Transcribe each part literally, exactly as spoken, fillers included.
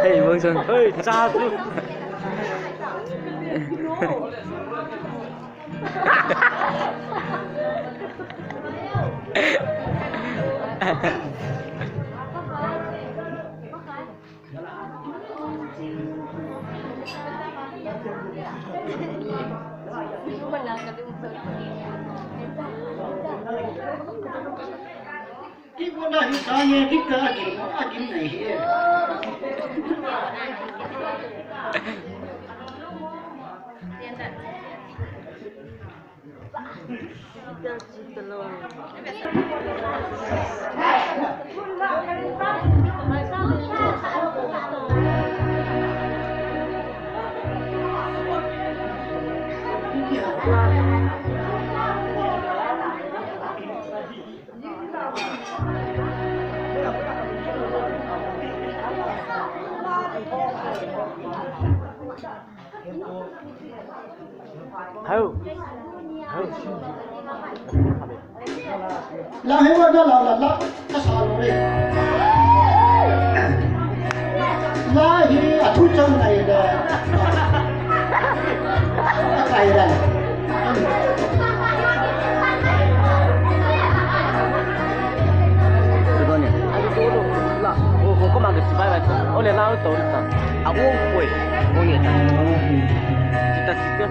Hey, Wilson. Hey, cha tu. Kibona hi sane dikta akin, akin nei hi. Hau. Hau. La he wa na la la la. Ka sa lo re. La hi a thu chang nai da. Ka kai da. Sidoni. La, o, o, ko ma ke sibai bai. O le la o to ta. A o koi. O ye ta. Kita kita.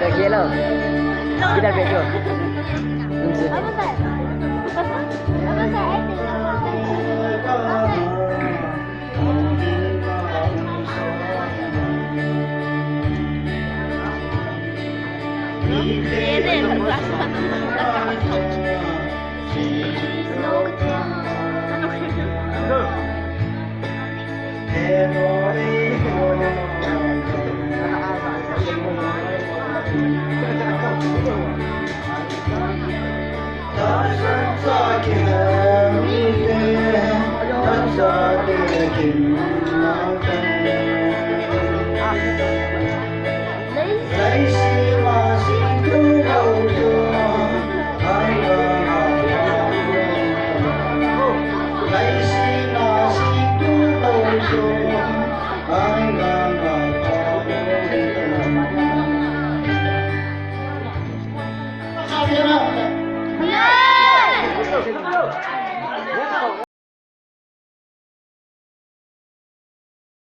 Lagi lo. Kita video.